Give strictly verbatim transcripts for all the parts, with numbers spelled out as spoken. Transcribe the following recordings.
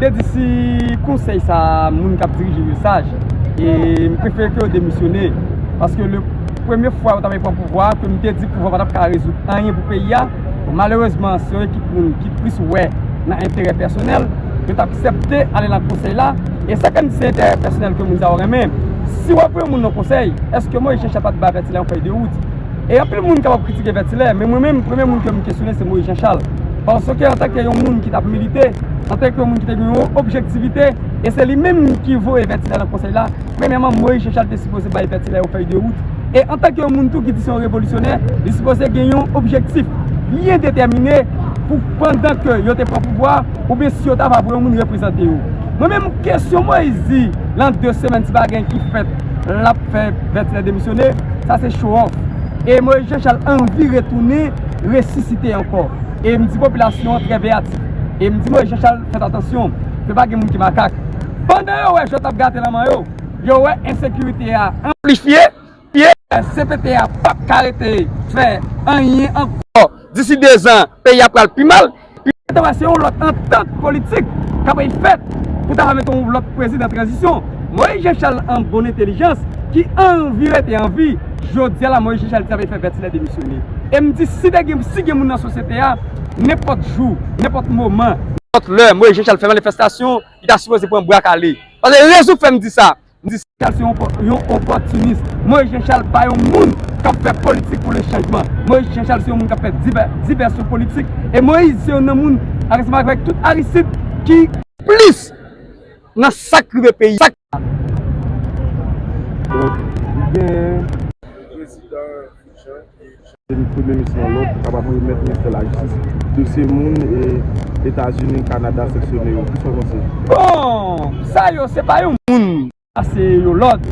Te di si konsèy sa a, moun k ap dirije yo saj, e m prefere ke yo demisyone. Paske le premye fwa yo t ap pran pouvwa a, ke m te di pouvwa pa t ap ka rezoud anyen pou peyi a. Bon, malerezman, se yon ekip moun ki plis wè nan enterè pèsonèl, yo t aksepte ale nan konsèy la. E sa k fè m di se enterè pèsonèl ke moun sa yo renmen. Si w ap voye yon moun nan konsèy, èske Moïse Jean Charles pa t bay Vètilè yon fèy de wout? E anpil moun kapab kritike Vètilè, men mwen menm, premye moun ke m kesyone, se Moïse Jean Charles. Paske antanke yon moun ki t ap milite, antanke yon moun ki te gen yon objektivite, e se li menm ki voye Vètilè nan konsèy la, premyèman, Moïse Jean Charles te sipoze bay Vètilè yon fèy de wout. E antanke yon moun tou ki di se yon revolisyonè, li sipoze gen yon objektif byen detèmine pou pandan ke yo te pran pouvwa, oubyen si yo ta va voye yon moun reprezante yo. Mwen menm, kesyon Moïse di, nan de semèn, si pa gen ki fèt, l ap fè Vètilè demisyone, sa se show off. E Moïse Jean Charles anvi retounen resisite ankò. E m di popilasyon an trè veyatif. E m di Moïse Jean Charles, fèt atansyon, ke pa gen moun ki makak. Pandan yo wè jwèt ap gate nan men yo, yo wè ensekirite a anplifye, pye C P T a p ap ka rete fè anyen ankò. Disi dezan, peyi a pral pi mal. Yo te wè se yon lòt antant politik k ap fèt pou ta va mete yon lòt prezidan tranzisyon. Moïse Jean Charles an bon entèlijans ki anvi rete an vi, jodi a la Moïse Jean Charles te ap fè Vètilè demisyone. E m di si te gen, si gen moun nan sosyete a, nenpòt jou, nenpòt moman, nenpòt lè, Moïse Jean Charles fè manifestasyon, li ta sipoze pran bra kale. Paske rezon k fè m di sa, m di Jean Charles se yon, yon opòtinis. Moïse Jean Charles pa yon moun k ap fè politik pou le chanjman. Moïse Jean Charles se yon moun k ap fè divè-, divèsyon politik. E Moïse se yon nan moun, ansanm avèk tout Aristide, ki plis nan sa k rive peyi. Sa k Donk, li gen prezidan Jean e Premye minis lan lòd pou kapab remèt ministè lajistis dosye moun e Etazini, Kanada sanksyone yo. Kisa w panse? Bon, sa yo, se pa yon moun pase yo lòd.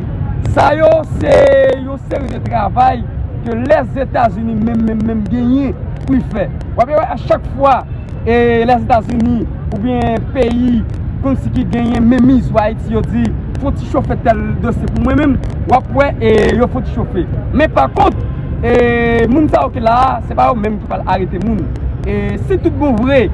Sa yo, se yon seri de travay ke Lèzetazini menm, menm, menm genyen pou y fè. W ap wè a chak fwa e Lèzetazini oubyen peyi kòmsi ki genyen menmiz sou Ayiti, yo di, "Fè yon ti chofe tèl dosye pou mwen menm," w ap wè e yo fè yon ti chofe. Men pa kont, e moun sa yo ki la a, se pa yo menm ki pral arete moun. E si tout bon vre,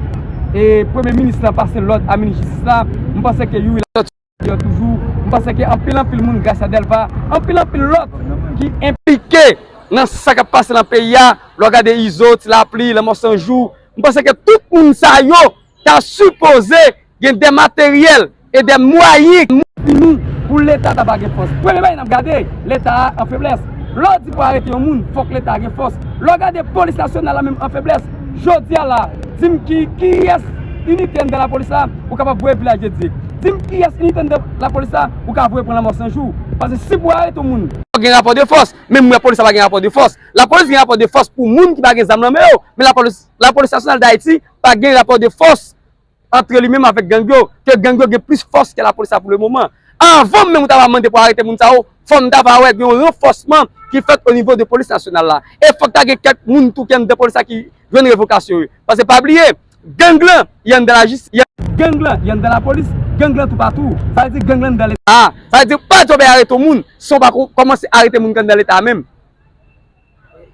e premye minis lan pase lòd a minis jistis la, m panse ke Youri la sòti deyò toujou. M panse ke anpil, anpil moun, gras a Dèlva, anpil, anpil lòt ki enplike nan sa k ap pase nan peyi a, lè w gade Izo, Ti Lapli, Lanmò San Jou, m panse ke tout moun sa yo ta sipoze gen de materyèl e de mwayen ki fini pou Leta ta va gen fòs. Premye bagay n ap gade, Leta a an feblès. Lè w di pou arete yon moun, fòk Leta a gen fòs. Lè w gade polis nasyonal la menm an feblès. Jodi a la, di m ki, kiyès inite anndan lapolis la ou kapab voye Vilaj de Dye? Di m kiyès inite anndan lapolis la ou ka voye pran Lanmò San Jou? Paske si pou arete yon moun, fòk gen rapò de fòs. Menm mwen, polis la pa gen rapò de fòs. Lapolis gen rapò de fòs pou moun ki pa gen zam nan men yo. Men lapolis, lapolis nasyonal d Ayiti pa gen rapò de fòs antre li menm avèk gang yo, ke gang yo gen plis fòs ke lapolis la pou le moman. Anvan menm ou ta va mande pou arete moun sa yo, fò m ta va wè gen yon ranfòsman ki fèt o nivo de polis nasyonal la. E fòk ta gen kèk moun tou ki anndan polis la ki jwenn revokasyon yo. Paske pa bliye, gang lan, y anndan lajistis, gang lan, y anndan lapolis, gang lan toupatou. Sa vle di gang lan anndan Leta. Sa vle di pa djòbe arete moun, san w pa ko-, kòmanse arete moun ki anndan Leta a menm.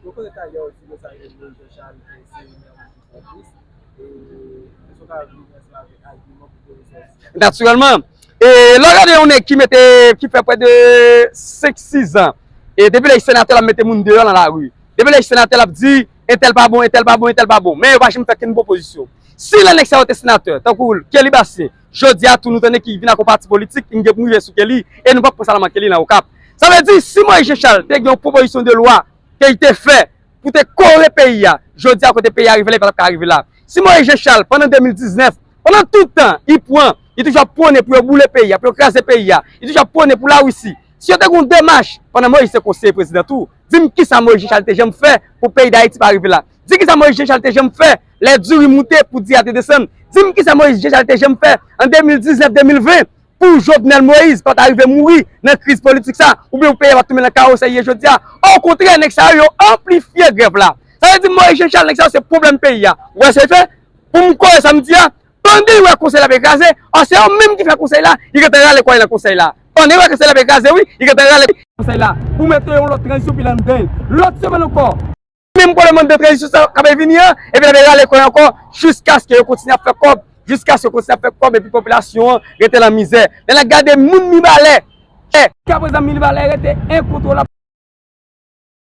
Yo konnen ta yè yo di mesaj Moïse Jean Charles e se yon nèg ki konplis. E èske w ka vin ansanm avèk agiman pou ke resòti a? Natirèlman. E lè w gade yon nèg ki mete, ki fè prè de senk, sis an, e depi lè l senatè l ap mete moun deyò nan lari. Depi lè l senatè l ap di, entèl pa bon, entèl pa bon, entèl pa bon. Men yo pa janm fè kenn pwopozisyon. Si lè nèg sa yo te senatè, tankou Kelly Bastien, jodi a tou nou tande ki vin ak yon pati politik, n gen pou n rive sou Kelly, e nou p ap pran sa nan men Kelly nan Okap. Sa vle di, si Moïse Jean Charles te gen yon pwopozisyon de lwa ke li te fè pou te kore peyi a, jodi a kote peyi a rive la, li pa t ap ka rive la. Si Moïse Jean Charles, pandan de mil diznèf, pandan tout tan, li pran, li toujou ap pwone pou yo boule peyi a, pou yo kraze peyi a, li toujou ap pwone pou Larisi. Si yo te gen yon demach pandan Moïse te konseye prezidan tou, di m kisa Moïse Jean Charles te janm fè pou peyi Dayiti pa rive la. Di kisa Moïse Jean Charles te janm fè lè diri moute pou diri a te desann. Di m kisa Moïse Jean Charles te janm fè an de mil diznèf, de mil ven pou Jovenel Moïse pa ta rive mouri nan kriz politik sa, oubyen pou peyi a pa t tonbe nan kawo sa l ye jodi a. Okontrè, nèg sa yo, yo anplifye grèv la. Sa vle di Moïse Jean Charles, nèg sa yo se pwoblèm peyi a. Ou wè sa l fè? Pou m kore sa m di a, pandan l wè konsèy la ap kraze, a se yo menm ki fè konsèy la, li gentan rale kò l nan konsèy la. Pandan l wè konsèy la ap kraze, wi, li gentan rale konsèy la pou mete yon lòt tranzisyon pi anndan l. Lòt semèn ankò, menm pwoblèm anndan tranzisyon sa k ap vini an, epi l ap rale kò l ankò jiskaske yo kontinye ap fè kòb Jiskaske yo kontinye ap fè kòb epi popilasyon an rete nan mizè. Lè n ap gade moun Mibalè, jiskaprezan Mibalè rete enkontwolab.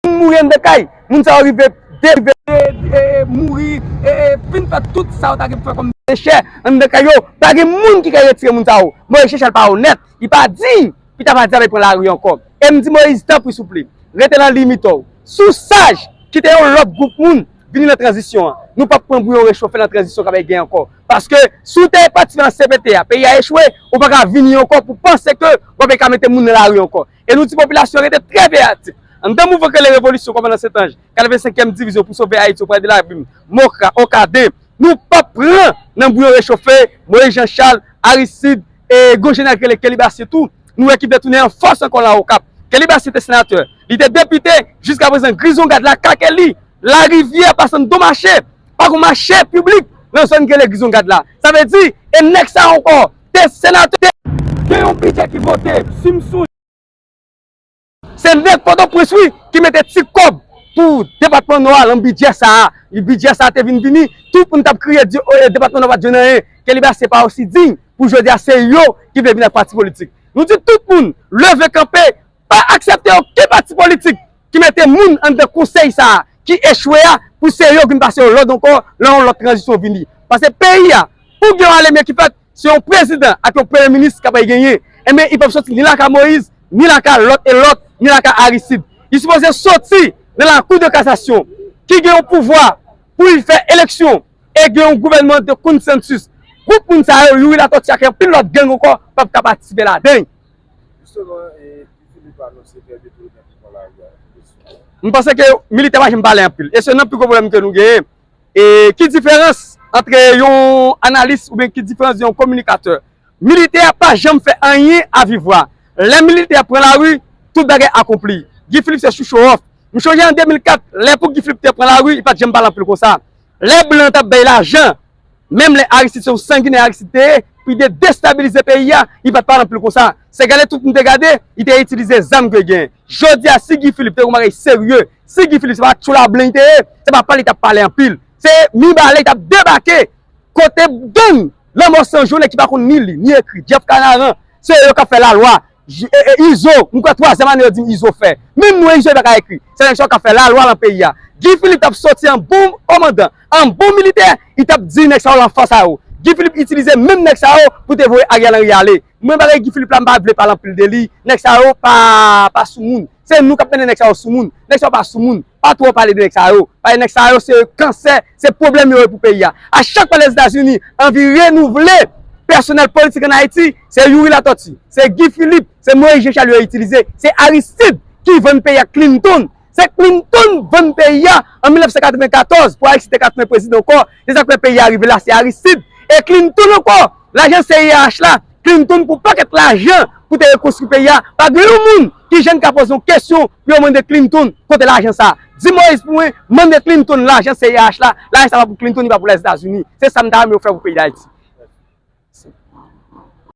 Moun mouri anndan kay, moun sa yo rive de, rive de, e, e, mouri, e, e, fin fè tout sa yo ta gen pou fè kòm dechè anndan kay yo. Pa gen moun ki ka retire moun sa yo. Moyiz Jan Chal pa onèt, li pa diy, pou ta pa di l ap pran lari ankò. E m di Moyiz, tanpri souple, rete nan limit ou. Si w saj, kite yon lòt gwoup moun vini nan tranzisyon an. Nou p ap pran bouyon rechofe nan tranzisyon k ap gen ankò. Paske si w te patisipe nan C P T a, peyi a echwe, ou pa ka vini ankò pou panse ke w ap ka mete moun nan lari ankò. E nou di popilasyon an rete trè veyatif. Anndan mouvman k rele Revolisyon Kòmandan Sentanj, katrevensenkyèm divizyon pou sove Ayiti oprè de lavil, Mokra, Okaden, nou p ap pran nan bouyon rechofe, Moyiz Jan Chal, Aristid, e gon jeneral ki rele Kelly Bassier tou, nou wè ki vle tounen an fòs ankò la Okap. Kelly Bassier te senatè, li te depite, jiskaprezan Grizon Gad la, Ka Kelly, Larivyè, pasan Don Mache, pa gon mache piblik nan zòn ki rele Grizon Gad la. Sa vle di, e nèg sa ankò, te senatè, te gen yon bidjè ki vote, si m sonje, se nèg Pòtoprens wi ki mete ti kòb pou depatman Nò a nan bidjè sa a. Bidjè sa a te vin vini, tout moun t ap kriye di, "O, e depatman Nò pa t jwenn anyen." Kelly Bassier pa osi diy pou jodi a se yo ki vle vin ak pati politik. Nou di tout moun, leve kanpe, pa aksepte okenn pati politik ki mete moun anndan konsèy sa a, ki echwe a, pou se yo ki vin pase yo lòd ankò, lè yon lòt tranzisyon vini. Paske peyi a, pou gen yon alemye ki fèt, se yon prezidan ak yon premye minis k ap genyen. Enben, li p ap soti ni lakay Moyiz, ni lakay lòt e lòt, ni lakay Aristid. Li sipoze soti nan lakou de kasasyon, ki gen yon pouvwa pou li fè eleksyon e gen yon gouvènman de konsansis. Gwoup moun sa yo, Youri Latortue ak anpil lòt gang ankò, p ap ka patisipe ladan l. Jisteman, e, Guy Philippe anonse trè byento li pral pran lari a. M panse ke militè pa janm pale anpil. E se nan pi gwo pwoblèm ke nou genyen. E ki diferans antre yon analis oubyen ki diferans de yon kominikatè? Militè a pa janm fè anyen a viv vwa. Lè militè a pran lari, tout bagay akonpli. Guy Philippe se chouchou off. M chonje an de mil kat, lè pou Guy Philippe te pran lari, li pa t janm pale anpil konsa. Lè blan t ap bay lajan, menm lè Aristide se yon sanginè Aristide te ye, pou li te destabilize peyi a, li pa t pale anpil konsa. Se gade tout moun te gade, li te itilize zam ke gen. Jodi a, si Guy Philippe te yon bagay serye, si Guy Philippe se pa tchoula blan li te ye, se pa pale li t ap pale anpil. Se Mibalè li t ap debake, kote gang, Lanmò San Jou, nèg ki pa konn ni li, ni ekri, Jeff Canaran, se yo k ap fè lalwa. J-, e, e, Izo, m kwè twazyèm ane yo di m Izo fè. Menm non Izo li pa ka ekri. Se nèg sa yo k ap fè lalwa nan peyi a. Guy Philippe t ap soti an bon kòmandan, an bon militè, li t ap di nèg sa yo lanfas a yo. Guy Philippe itilize menm nèg sa yo pou te voye Ariel Henry ale. Mwen bagay Guy Philippe la, m pa vle pale anpil de li. Nèg sa yo pa, pa sou moun. Se nou k ap mennen nèg sa yo sou moun. Nèg sa yo pa sou moun. Pa twò pale de nèg sa yo. Paske nèg sa yo se kansè, se pwoblèm yo ye pou peyi a. A chak fwa Lèzetazini anvi renouvle pèsonèl politik ann Ayiti, se Youri Latortue, se Guy Philippe, se Moïse Jean Charles yo itilize, se Aristide ki vann peyi a Clinton. Se Clinton vann peyi a an mil nèf san katrevenkatòz pou Aristide te ka tounen prezidan ankò. Se sa k fè peyi a rive la, se Aristide. E Clinton ankò, lajan C I A H la, Clinton pou pakèt lajan pou te rekonstwi peyi a. Pa gen yon moun ki janm ka poze yon kesyon pou yo mande Clinton kote lajan sa. Di Moïse pou mwen, mande Clinton lajan C I A H la, lajan sa pa pou Clinton, li pa pou Lèzetazini. Se sa m ta renmen yo fè pou peyi Dayiti.